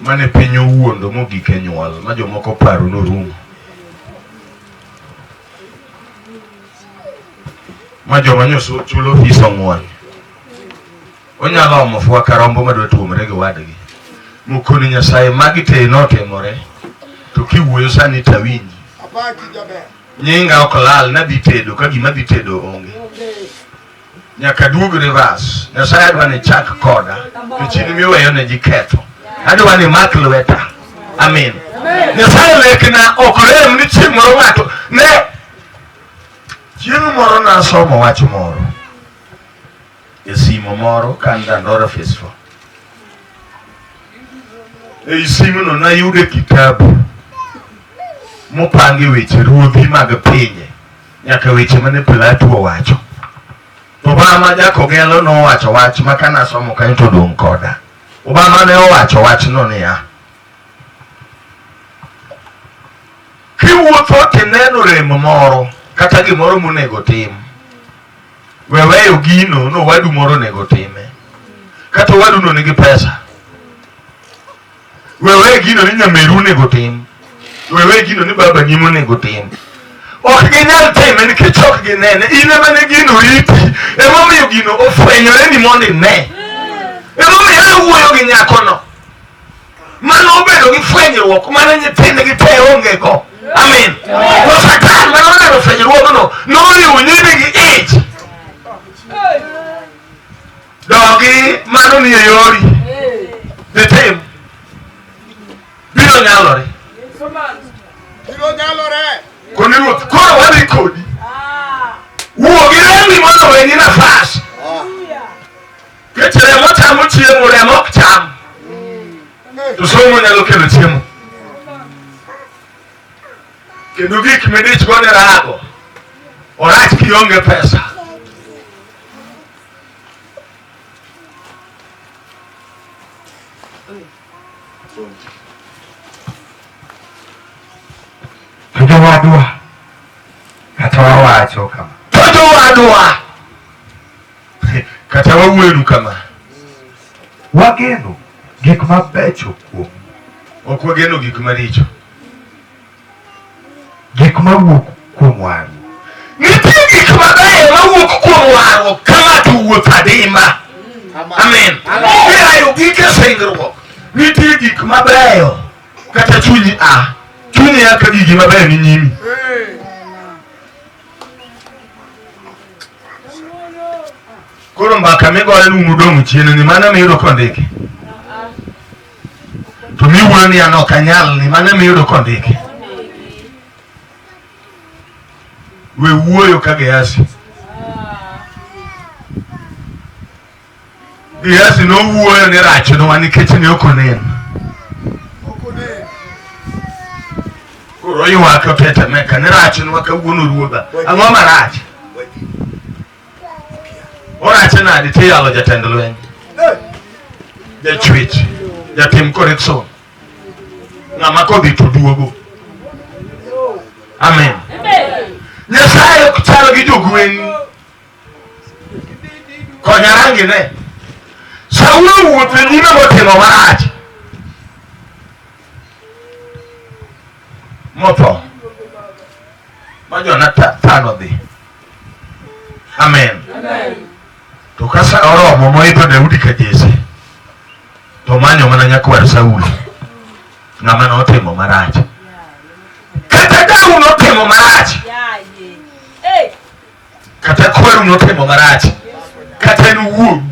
Mane piny owuondo mogik e nyuol ma jomoko paro norumo. Ma joma nyoso chulo fees ong'wony. Onyalo omo fwa ka rombo madwa tuomre gi wadgi. Mokoni Nyasaye magi te notimore to kiwuoyo sani tawinji. Nyinga ok lal nadhi tedo ka gima dhi tedo onge. Nyaka duog reverse. Nyasaye adwa ni chak koda. Nikech in miweyo ne ji ketho. Adwa ni mak lweta. Amin. Nyasaye lekna ok rem ni chieng' moro ng'ato ne chieng' moro nasomo wach moro e simo moro ka an Dandora Phase 4. Ei simuno nayudo kitabu mopangi weche ruodhi mag pinje nyaka weche mane Pilato owacho. Obama Jakogelo nowacho wach ma kana somo kanyo to odong' koda. Obama ne owacho wachno niya, kiwuotho tineno rem moro kata gimoro monego tim, we weyo gino no wadu moro onego time, kata owaduno nigi pesa wewe gino ni nyameru onego tim wewe gino ni baba ni onego tim ok ginyal time nikech ok ginene in ema ne gino riti emomiyo gino ofwenyore ni mondo ine emomiyo awuoyo gi nyakono mano obedo gi fwenyruok mane nyithindgi te onge go amin to satan mane oneno fwenyruogno noriwo nyiri gi ich Dogi mano nie yori. Itim. Biro nyalore. Biro nyalore. Koni ruoth, koro wadhi kodi. Wuo gi rembi mondo oweni nafas. Nikech remo chamo chiemo, remo ok cham. To somo nyalo kelo chiemo. Kendo gik midich go ne rago. Orach kionge pesa. To jowadwa, kata wawacho kama. To jowadwa, kata wawuoyonu kama. Wageno gik mabecho kuomu. Ok wageno gik maricho. Gik mawuok kuom warruok. Nitie gik mabeyo mawuok kuom warruok ka ng'ato wuotho adimba. Amen. Irayo gike singruok. Nitie gik mabeyo kata chunyi a. Chunyi a ka gigi mabeyo ni nyimi. Koro mbaka migoyo ni un udong' chien ni mano miyudo kondiki. To miwuoyo ni an ok anyal ni mano miyudo kondiki. We wuoyo ka Gehazi. Gehazi nowuoyo ni rachnwa nikech ne ok onen. Koro oywak otetemeka ni rachnwa kawuono ruodha. Ang'o marach? Orache nade tiyalo jatend lweny, jachwech, jatim correction, ng'ama kodhi to duogo. Amen. Nyasaye ok chal gi jogweng'. Konya rangi ne. Saulo owuotho e nyime motimo marach. Motho. Ma Jonathan odhi. Amen. To ka sa oromo moidho Daudi ka Jesse, to manyo mana nyakwar Saulo, ng'ama notimo marach. Kata dawu notimo marach, kata kwaru notimo marach, kata en wuoru,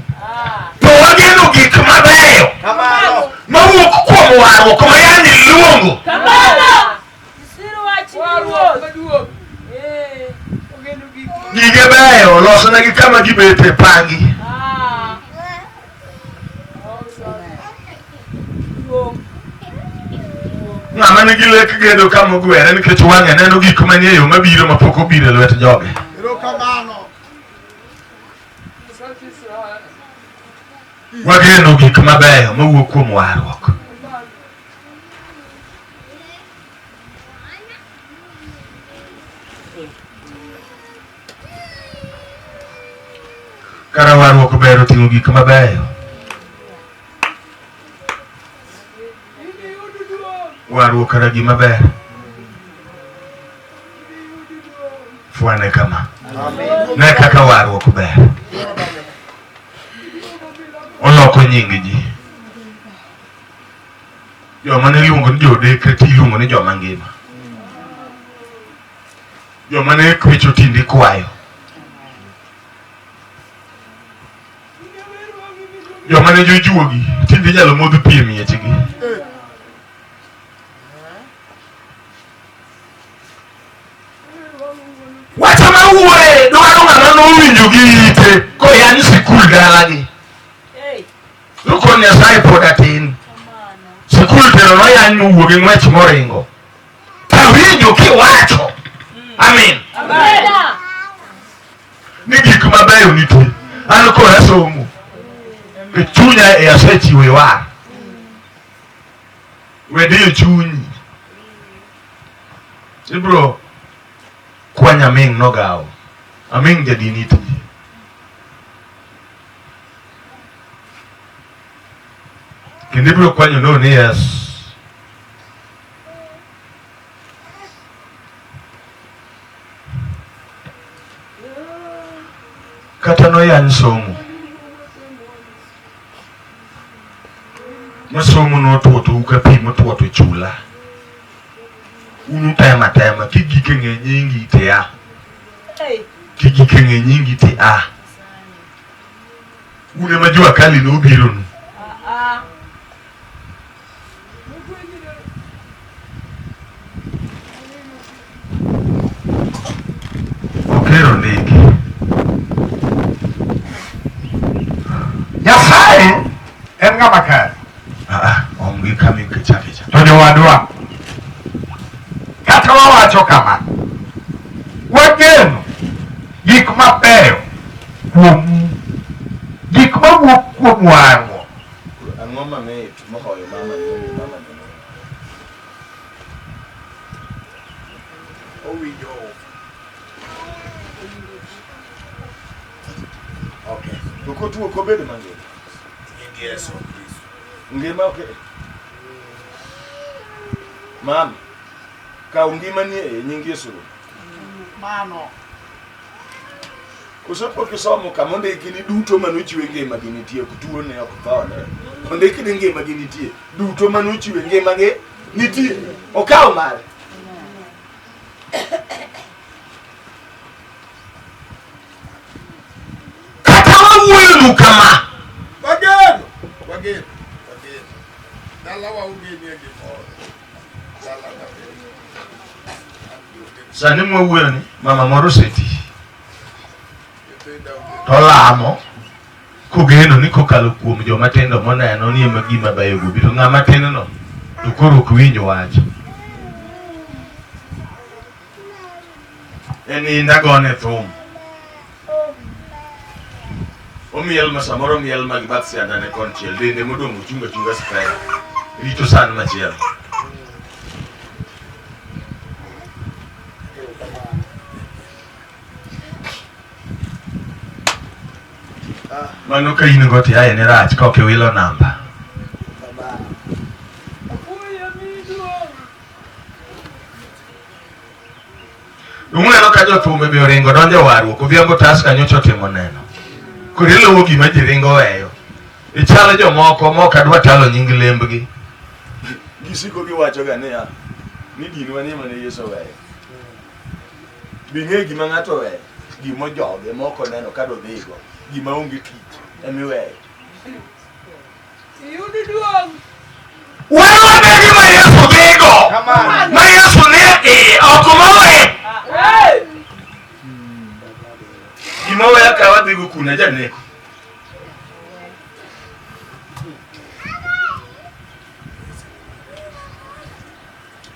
to wageno gik mabeyo mawuok kuom warruok ma yandi luongo. Gige beyo losnegi kama gibete pangi. Ng'ama nigi lek gedo kama ogwere nikech wang'e neno gik manie yo mabiro mapok obiro e lwet joge. Wageno gik mabeyo mawuok kuom warruok. Kara warruok ber oting'o gik mabeyo. Warruok kara gima ber. Fwane kama. Ne kaka warruok ber. Oloko nying ji. Joma ne iluongo ni jodekre ti iluongo ni joma ngima. Joma ne kwecho tinde ikwayo. Joma ne jojuogi tinde inyalo modh pi e miechgi. Wacha ma wuoye dwaro ng'ama nowinjo gi ite koyany sikul dalagi. Nokon Nyasaye pod atin. Sikul tero noyany mowuok gi ng'wech moringo. Tawinjo kiwacho. Amin. Ni gik mabeyo nitie. An koro asomo. E chunya e asechiwo e war. We diyo chunyi. Ibro kwanya aming' nogawo. Aming' jadini tije. Kendo ibro kwanyo no ni yes. Kata noyany somo. Ma somo notwo to ka pi motwo to chula. Un utema tema kigike ng'e nyingi te a. Kigike ng'e nyingi te a. Un ema jua kali nobironu. Okero ndiki. Nyasaye en ng'ama kare. Ah, om gi kama ichake cha. To jowadwa, kata wawacho kama, wageno gik mabeyo kuomu, gik mawuok kuom warruok. Ang'o mamit mohoyo mama ni mama ni. Owinjo. Okay. To kotuo ok obedo mangima. Nying Yesu Kristo. Ngima ok. Mama, kaw ngimani e nying Yesu. Mano. Koso pok isomo kama ondiki ni duto manochiwe ngima gi nitie, ok tuo ne ok tho ne. Ondiki ni ngima gi nitie, duto manochiwe ngima gi nitie. Okaw mare. Kata wawuoyonu kama, Wageno. Wageno. Wageno. Dalawa ugenie gimoro. Dala maber. An gi ogen- sani mwawuoyo ni mama moro oseti nyithinda ogeno. to lamo kogeno ni kokalo kuom joma tindo moneno ni ema gima beyo go biro ng'ama tin no to koro ok winj wach en inda gone thum omiel ma samoro omiel ma gi bath siandane konchiel dende modong' ochung' achunga spare rito san machielo mano ka in go tiaye ne rach ka ok iwilo namba Uneno ka jothumbe be oringo donjo e warruok, Odhiambo Tusker nyocha otimo neno. Koro iluwo gima ji ringo weyo. Ichalo jomoko ma ok adwa talo nying lembgi. Gisiko giwachoga niya, ni dinwa ni ema ne Yesu oweyo. Bing'e gima ng'ato oweyo, gima ojoge ma ok oneno ka dodhigo, gima onge tich emiweyo. Iyud duong'. Warwake gima Yesu dhigo, ma Yesu nie iye, ok mowe. Hey! Gima oweya ka wadhigo kuna janeko.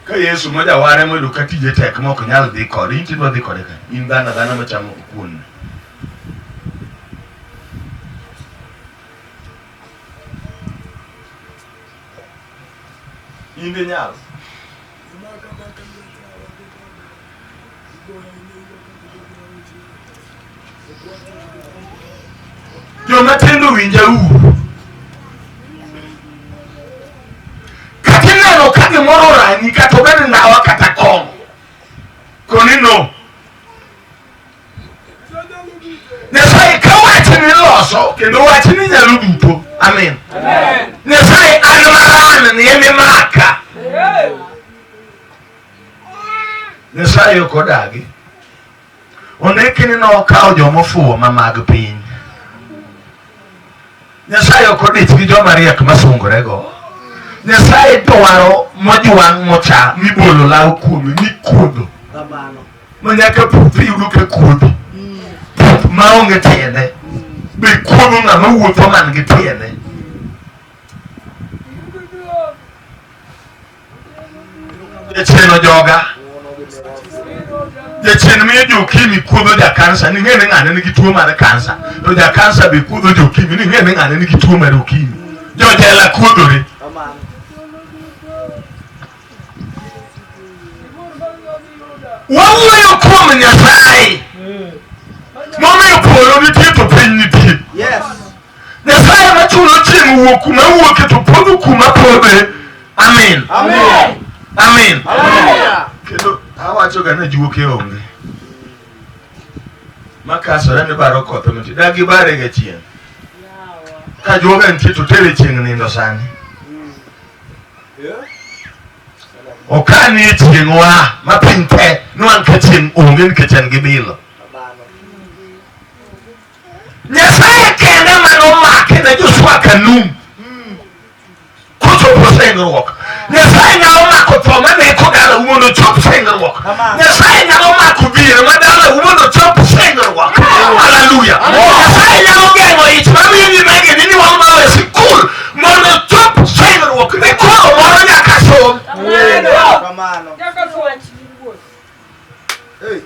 Ka Yesu ma jaware moyudo ka tije tek ma ok nyal dhi kode, in tidwa dhi kode kanye? In dhano adhana machamo kuon. In dinyal. Joma tindo winja uru. Kata ineno ka gimoro rach. wang'i kata obed ndawa kata kong'o. Koni no. Nyasaye ka wachni loso kendo wachni nyalo duto. Amen. Nyasaye an maran ni emimaka. Nyasaye ok odagi. Ondiki ni nokawo joma ofuwo ma mag piny. Nyasaye ok odich gi joma riek masungorego. Nyasaye dwaro mojwang' mocha mibolo law kuome mikuodho. Ma nyaka puth iyudo ka kuodhi. Puth maonge tiende. Be kuodho ng'ama wuotho man gi tiende. Jachien ojoga. Jachien miyo jo-ukimwi kuodho ja-kansa ni ng'e ni ng'ane nigi tuo mar kansa. To ja-kansa be kuodho jo-ukimwi ni ng'e ni ng'ane nigi tuo mar ukimwi. Jojela kuodhore. Wawuoyo kuom Nyasaye. Momiyo polo nitie to piny nitie. Yes. Nyasaye machulo chieng' wuok kuma wuoke to podho kuma podhe. Amen. Amen. Amen. Hallelujah. Kendo awacho ga ni juoke onge. Makasore ni baro koth miti. Dagi bare ga chieng'. Ka juoga nitie to tere chieng' nindo sani. Okanie chieng' wa ma piny te nwang' ka chieng' onge nikech en gi bilo. Nyasaye kende manomake ne Joshua Kanum kochopo singruok. Nyasaye nyalo mako tho maneko dalau mondo ochop singruok. Nyasaye nyalo mako dhier ma dalau mondo ochop singruok. Haleluya. Nyasaye nyalo geng'o ich mamiyo nyimege ni nyuol mawe sikul mondo ochop singruok ni koro moro nyaka som. Kamano. Hey.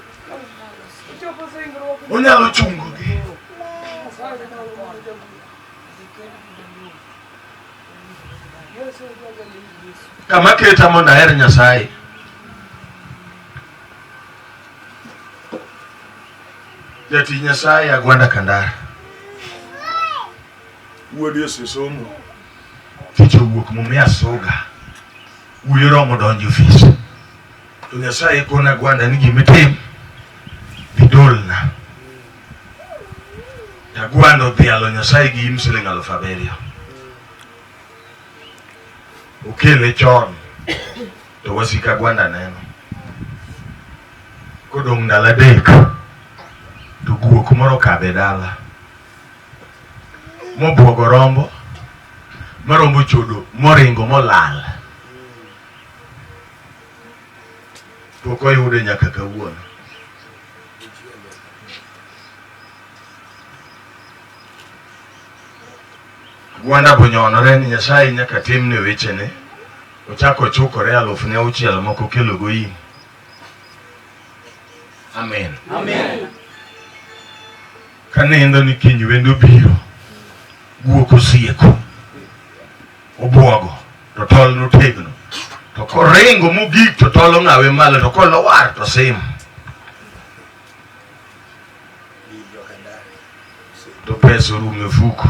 Onyalo chungogi. Kama keta mondo aher Nyasaye. Jatich Nyasaye Agwanda Kandara. Wuode osesomo. Tich owuok momiya suga. Wiye oromo donjo e ofis. To Nyasaye kona Agwanda ni gimitim dhi dolna. To Agwanda odhialo Nyasaye gi im siling 7,000. Okele chon to wasik Agwanda neno. Kodong' ndalo adek to guok moro okadho e dala mobuogo rombo ma rombo chodo moringo molal. Pok oyude nyaka kawuono. Gwanda bonyonore ni Nyasaye nyaka timne wechene. Ochako ochukore 6,000 moko kelogo im. Amen. Amen. Kanindo ni kiny wendo biro, guok osieko, obuogo, to tol notegno. To koringo mogik to tol ong'awe malo, to kolowar to sim. To pesa orumo e ofuku.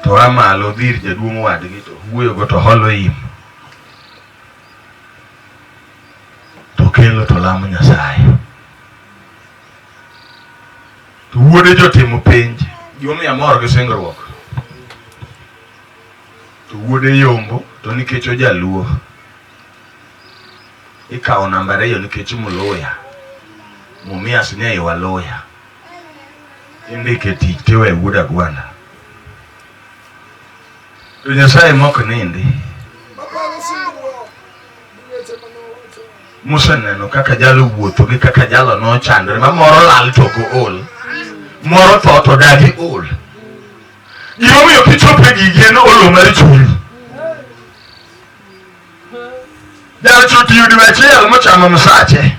To a malo odhi ir jaduong' wadgi to wuoyogo to holo im. To kelo to lamo Nyasaye. To wuode jotimo penj, gimomiyo amor gi singruok. To wuode yombo, to nikech ojaluo. Ikawo namba ariyo nikech muluya. Mumias ni ei waluya. Indike tich tiwe wuod Agwanda. To Nyasaye mok nindi. Musa neno kaka jalo wuotho gi kaka jalo nochandore ma moro lal to ok ool. Moro tho to dagi ol. Gimomiyo kichopo e gigi en olo mar chuny. Jal otiyo dwe achiel mochamo msache.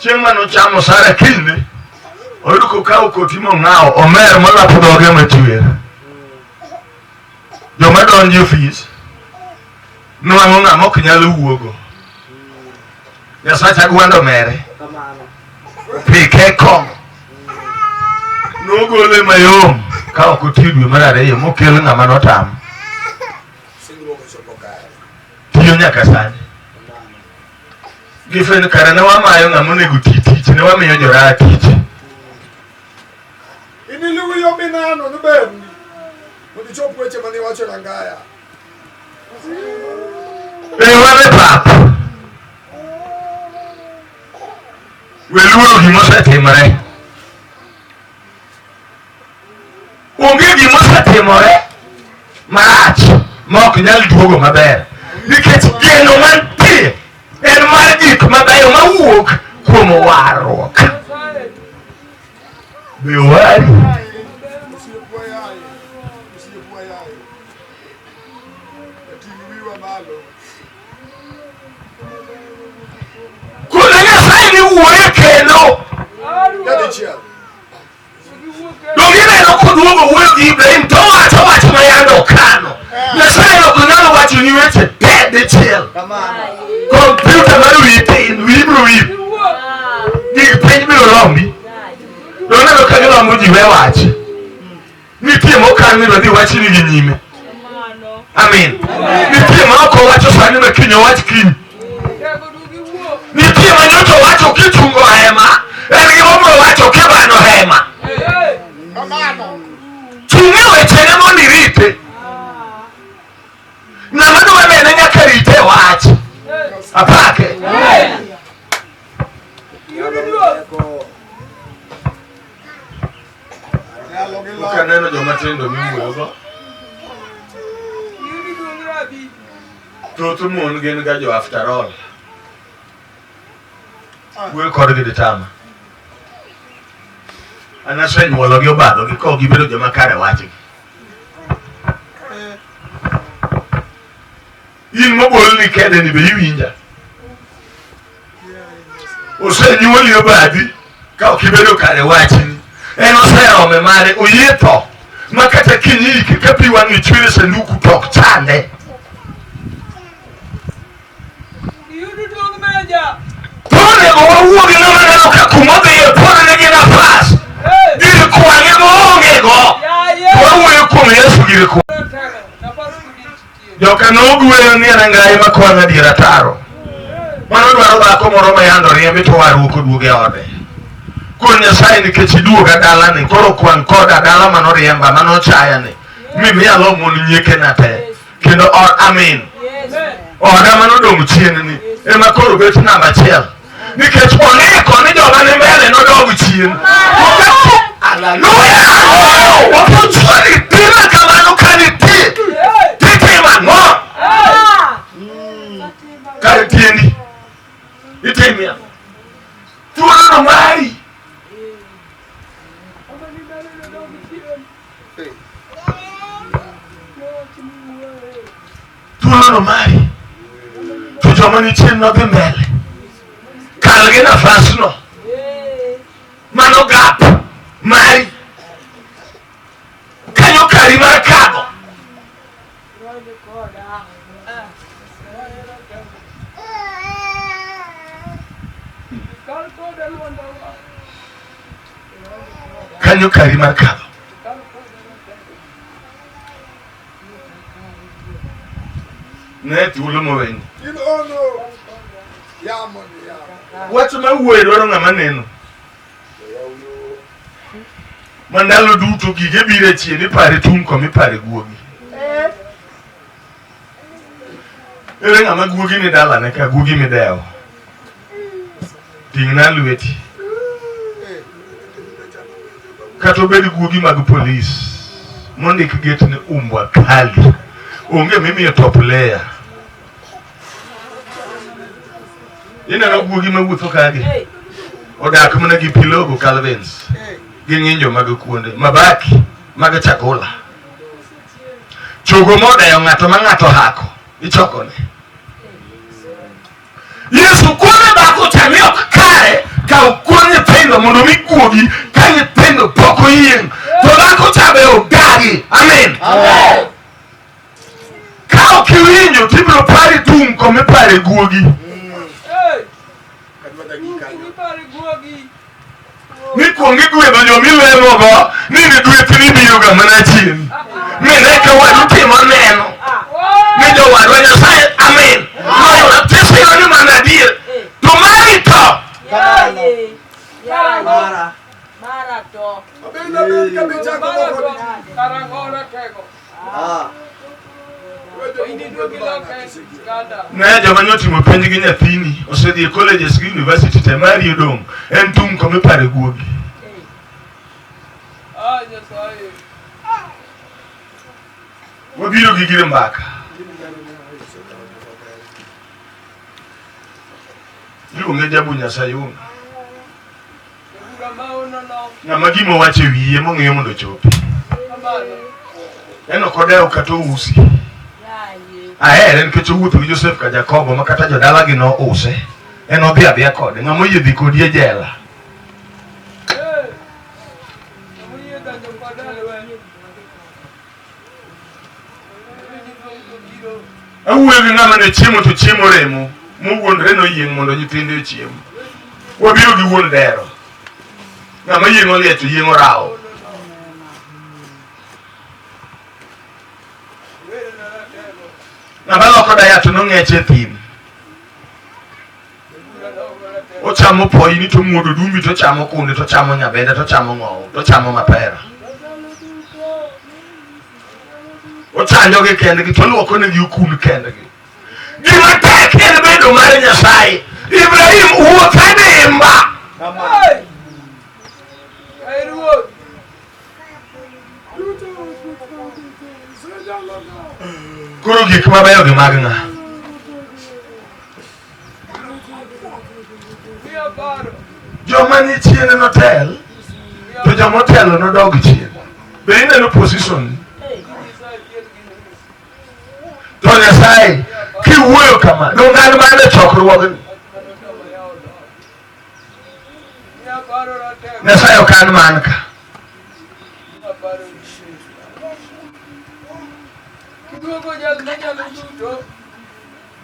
Chieng' mane ochamo sara kinyne, oyudo kokawo koti mong'awo, omer molapo dhoge machwer. Joma donjo e ofis nwang'o ng'ama ok nyal wuogo. Nyasach Agwanda omere. Pike kong'o. Nogole mayom ka ok otiyo dwe mar ariyo mokel ng'ama notam. nyaka sani. Gifwenyo kare ne wamayo ng'ama onego ti tich, ne wamiyo joraha tich. Iniluw yo minano noberni. Mondo ichop weche mane iwacho Rangaya. E wan e pap. We luoro gima osetimore. Onge gima osetimore marach ma ok nyal duogo maber. Nikech geno mantie en mar gik mabeyo mawuok kuom warruok. Be owari? Osiepwa yaye. Osiepwa yaye. Ating' wiwa malo. Kune Nyasaye ni wuoye kendo. Nyadichiel. Donge ineno koduogo wuoyo gi Ibrahim to owacho wach ma yande okano. Nyasaye ok nyal wacho ni weche te dichiel. Kompyuta mar wiyi tin, wiyi biro wil. Gig piny biro lombi. To oneno ka gilombo ji we wach. Nitie mokan ni dwadhi wachni gi nyime. Amin. Nitie ma ok owacho sani ma kiny owach kiny. Nitie ma nyocha owacho kichungo hema, en gi mobiro wacho kibano hema. Kamano. Chung' e wechene mondo irite. Ng'ama dwa nene nyaka rite wach. Apake. Nyalo gi lony. Kaneno joma tindo miwuoyogo, thoth mon gin ga jo after all. Wuoyo kodgi ditama. An asenyuologi obadhogi ka ok gibedo joma kare wachgi. In mobolni kede ni be iwinja? Osenyuoli obadhi ka ok ibedo kare wachni. En oserome mare, oyie tho. Ma kata kiny ike ka pi wang'e chwer e sanduku to ok chande. To onego wawuo gi ng'ama neno ka kuma odhiye pod nigi nafas. Gir kwang'e moonge go. Wawuoyo kuom Yesu gir kwang'e. Joka nogweyo ni en ngai ma kwang'o adier ataro. Mano dwaro dhako moro ma yando riembi to warruok oduogo e ode. Koro Nyasaye nikech iduoga dalani, koro kwang' koda dala manoriemba, manochaya ni. Mi miya lo mon nyiekena te. Kendo or amin. Oda manodong' chien ni ema koro bet namba achiel. Nikech ondiko ni joma ni mbele nodog chien. Haleluya! Opuonjori tima kamano ka nitie. Titimo ang'o? Kar tiendi. Itimie ang'o? Thuolono mari. Thuolono mari. To joma ni chien nodhi mbele. Kal gi nafasno. Mano gap mari. Kanyo kari mar kadho. Kanyo kari mar kadho. Ne thuolo moweni. In ono. Yamo ni yamo. Wach ma wuoye dwaro ng'ama neno. Ma ndalo duto gige biro e chien ipare tung' koma ipare guogi. Ere ng'ama guogi ni dalane ka guogi midewo. Ting'na lweti. Kata obed guogi mag polis mondik get ni umbwa kali. Onge mimiyo top layer. Ineno guogi mawuotho kagi? Odak mana gi pilogo Calvins. Gi ng'injo mag kuonde, mabaki mag chakula. Chogo modeyo ng'ato ma ng'ato hako, ichokone. Yesu kuone dhako cha ni ok kare kaw kuon nyithindo mondo mi guogi ka nyithindo pok oyieng'. To dhako cha be odagi. Amen. Ka ok iwinjo tibiro pari tung' koma ipare guogi. Kadwa dagi kanyo. Ni kuong igwedho jomilemogo ni ni gweth ni biroga mana chien. Mi ne ka wadu timo neno. Ni jowadwa Nyasaye amen. Mara. Mara to. Abed abed ka bichako Mara moko to. ni. Karang'o ratego. Ah. Indi duogi loka e skanda. Ne joma notimo penj gi nyathini osedhi e colleges gi university te mari odong' en tung' koma ipare guogi. Ah, Nyasaye. Wabiro gi gire mbaka. Iluonge Jabu Nyasayun. Jabura ma onono. Ng'ama gima owacho e wiye mong'iyo mondo ochopi. Kamano. En ok odew kata ousi. Yaye. Ahere nikech owuotho gi Joseph ka Jakobo ma kata jodalagi nouse. En odhi adhiya kode. Ng'ama oyie dhi kodi e jela. Eh. Ng'ama oyie donjo koda e lweny. Indi duong' to biro. Awuoyo gi ng'ama ne chiemo to chiemo remo. Mowuondre noyieng' mondo nyithinde ochiem. Wabiro gi wuon dero. Ng'ama yieng'o liech to yieng'o rawo. Werena ratego. Ng'ama loko daya to nong'eche e thim. Jabura nogo ratego. Ochamo poini to muodo dumbi to chamo kunde to chamo nyabende to chamo ng'owo to chamo mapera. Ochanjogi kendgi to luoko negi okun kendgi. Gima tek en bedo mar Nyasaye. Ibrahim wuoth adimba. Kamano. Hey! Ai ruoth. Koro gik mabeyo gi mag ng'a? Miya paro. Joma ni chien notel to joma otelo nodog chien. Be ineno position? Inyisa achiel gi nus. To Nyasaye kiwuoyo kama donge an mana e chokruogni. Mano dama yawo dhoot. Miya paro ratego. Nyasaye ok an man ka. Miya paro wiye. Kiduogo jal manyalo duto.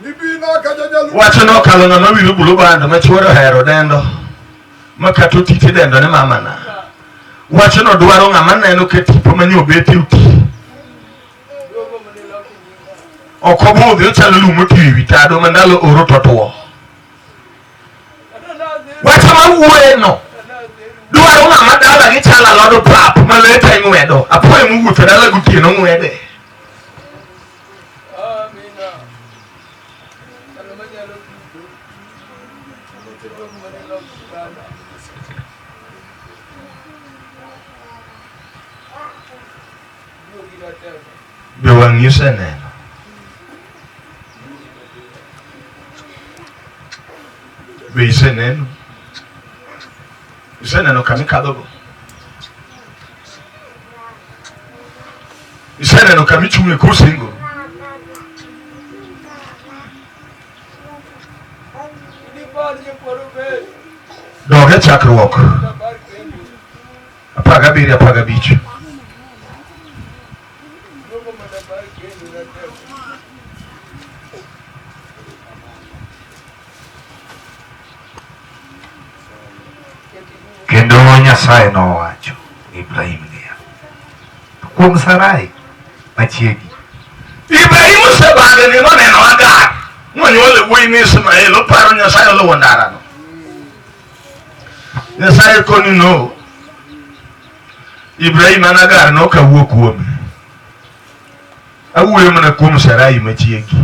Nibina ka jajalu. Wacho nokalo ng'ama wiro bulo bando ma chuore ohero dendo ma kata otite dendo ni mamana. Wachono dwaro ng'ama neno ka tipo manie obete oti. Duogo mane loko nyinga. Ok obudhi ochalo lum motwi ewi tado ma ndalo oro to tuo. Kata nadhi. Wacho mawuoyeno Kata nadhi. dwaro ng'ama dala gi chalo alod pap ma lete ing'wedo. Apoyo mowuotho dala gotieno ng'wede. Amina. Jal manyalo duto. Duogo mane loko oganda. Duogi ratego. Be wang'i oseneno? Be iseneno? Iseneno kama ikadhogo? Iseneno kama ichung'e kusingori? Inipar nyakwar Obed. Dog e chakruok Apar kendo. 17 15. Duogo mondo apar kendo ratego. Kendo Nyasaye nowacho ni Ibrahim niya, kuom Sarai machiegi Ibrahim osebagni moneno Hagar monyuole wuoyi ni Ismael oparo Nyasaye oluwo ndarano. Nyasaye koni no. Ibrahim an Hagar nok awuo kuome. Awuoyo mana kuom Sarai machiegi.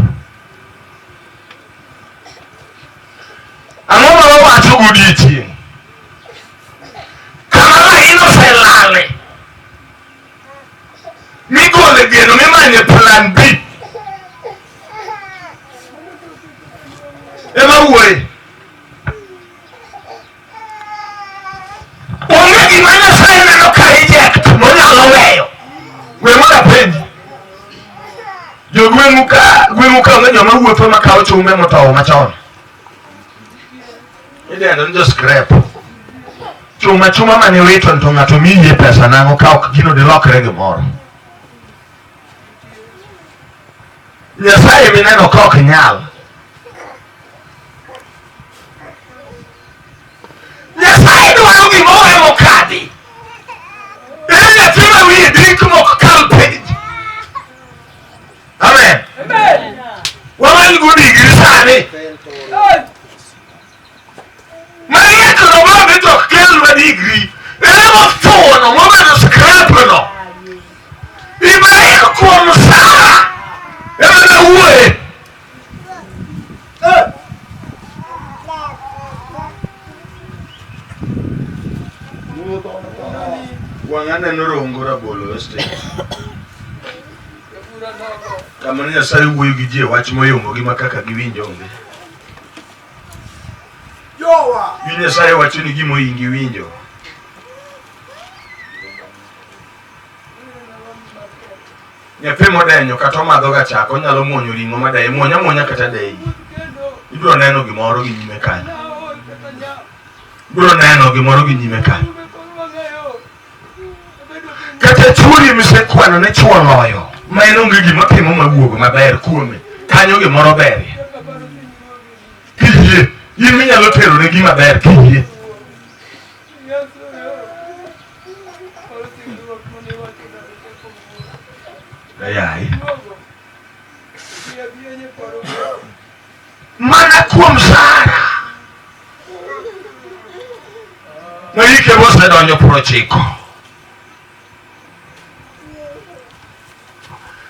Ang'o ma wawacho godiechieng'? Kama lain oselale. Migole geno mimanye plan B. Ema wuoye. Onge gima Nyasaye neno ka reject monyalo weyo. We mondo apenji. Jogweng'u ka gweng'u ka onge joma wuotho makawo chumbe motowo machon. Idendo ni jo scrap. Chuma chuma mane wito to ng'ato miye pesa nang'o ka ok gino dilokre gimoro. Nyasaye mineno ka ok nyal. Nyasaye dwaro gimoro emokadhi. Ere nyathi ma wiye dik mok kal penj. Amen. Amen. Wamany go digri sani. Hey! Mariek no bambe to ok kelnwa digri. Aneno Rongo Rabolo Estate. Kama ne Nyasaye wuoyo gi ji e wach moyombogi ma kaka giwinjo onge. Jowa. Gi Nyasaye wacho ni gima ohingi winjo. Nyathi modenyo kata omadho ga chak onyalo muonyo ring'o madeye muonya muonya kata deyi. Ibiro neno gimoro gi nyime kanyo. Ibiro neno gimoro gi nyime kanyo. Kata chuori misekwano ne chuo loyo ma en onge gima timo mawuog maber kuome kanyo gimoro berie. Kiyie, in minyalo tero ne gima ber kiyie. Ayai. Mana kuom Sara. Ma hike mosedonjo 90.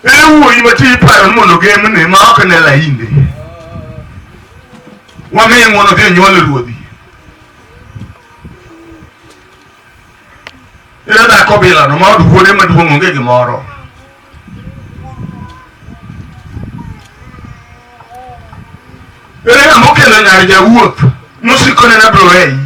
Ere wuoyi ma ti iparo ni mondo gemne ma ok ne lainde. Wamiye ng'wono dhi onyuol ruodhi. Ere dhako bilano ma od wuode maduong' onge gimoro. Ere ng'ama okelo nyar jawuoth mosiko ne nabiro weyi.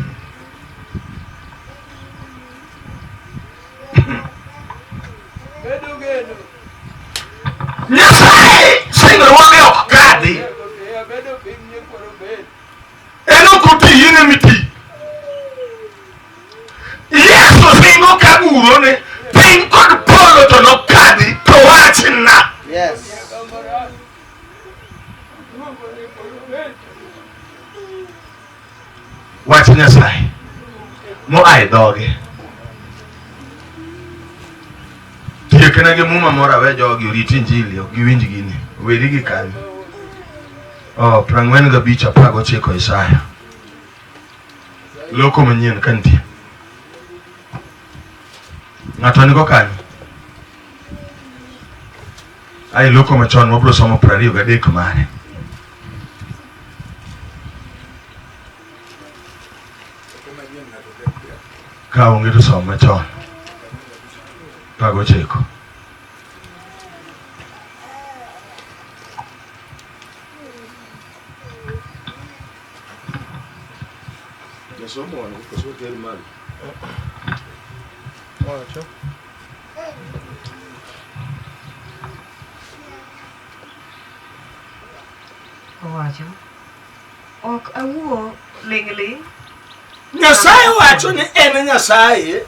Nyasaye singruoge ok kadhi. En ok oti, in ema iti. Yesu singo ka guro ni piny kod polo to nokadhi to wachna. Yes. Wach Nyasaye moa e dhoge. Tiekna gi muma moro awe jogi orit injili ok giwinj gini. Weri gi kanyo. Oh, 45 19 Isaya. Loko manyien ka nitie. Ng'ato nigo kanyo? Ai loko machon wabiro somo 23 mare. Ka onge to som machon. 19. Jasomo wan koso ter malo. Wacho. Owacho, ok awuo ling'ling' Nyasaye wacho ni en Nyasaye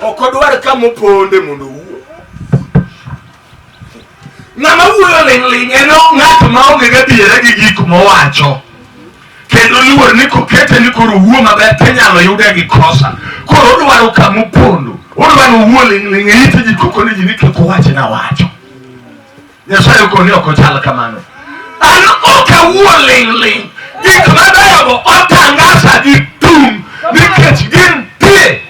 ok odwar kama oponde mondo owuo. Ng'ama wuoyo ling' ling' en ng'at ma onge gadiera gi gik mowacho. Kendo luor ni kokete ni koro owuo maber to inyalo yude gi kosa. Koro odwaro kama opondo. Odwaro owuo ling' ling' e it ji koko ni ji ni kik owach nawacho. Nyasaye okoni ok ochal kamano. An ok awuo ling' ling'. Gik mabeyogo otangasa gi tung' nikech gintie.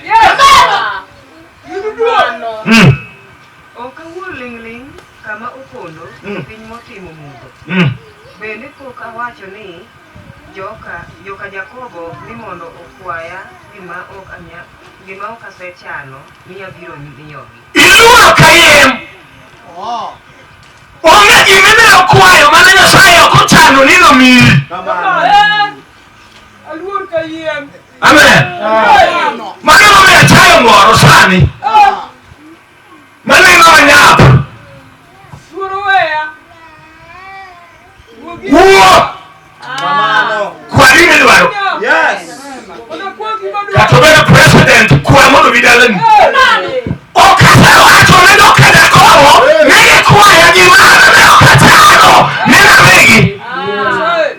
Ok awuo ling' ling' kama opondo e piny motimo mudho. Bende pok awacho ni joka joka Jakobo ni mondo okwaya gima ok anya gima ok asechano ni abiro miyogi. Iluoro kayiem. Onge gima ibiro kwayo mane Nyasaye ok ochano ni nomiyi. Aluor kayiem. Amen. Mano emomiyo achayo ngoro sani. Maneno manyap. Luoro weya. Wuogi. Wuo. Kamano. Kwa gima idwaro. Yes. Mondo kwa gima dwaro. Kata obedo president kwa mondo obi dalani. Ok asewacho ne joka Jakobo ni gikwaya gima an ne ok achano ni namigi. Nyasaye.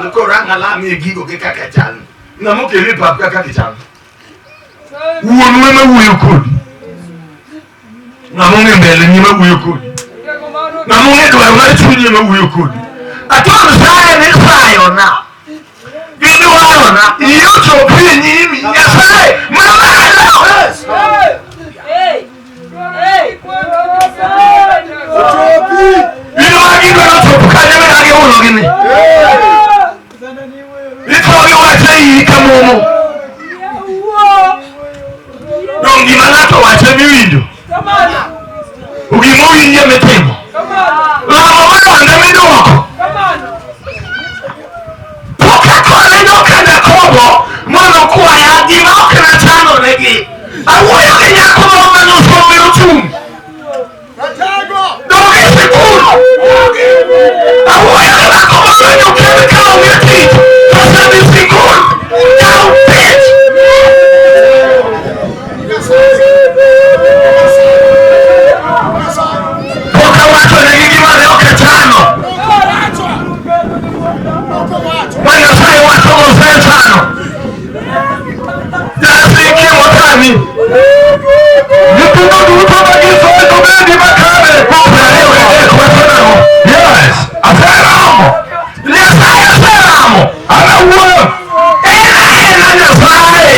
chal koro ang' alamie gigo gi kaka chal. Ng'ama okeli e pap kaka gichal. Wuonu ema wuoyo kodi. Ng'ama ong'e mbele ni ema wuoyo kodi. Ng'ama ong'e dwaro mar chunyi ema wuoyo kodi. Ato Nyasaye ni sayona. Gidwarona. Iyi ochopi e nyimi. Nyasaye mamalo. Hey! Hey! Ochopi! Gidwaro gidwaro chopo kanyo mi dagi hulo gini. Itho giwacho e iyi ka momo. Dong' gima ng'ato wacho emiwinjo. Gima owinjo emitimo. Lamo madongo emiduoko. Pok akone joka Jakobo mondo okwaya gima ok nachano negi. Awuoyo gi nyako moro mane osombe ochung'. Dog e sikul. Awuoyo gi dhako moro mane okel ka onge tich. To osedhi sikul. Yaw tich. Pok awachonegi gima ne ok achano. Ma Nyasaye wacho gosechano. Jasiki motami. Nyithindo duto ma gisomo to bedi makare. 23 wacho nang'o? Yes, aseramo. Nyasaye oseramo. An awuon. En aena Nyasaye.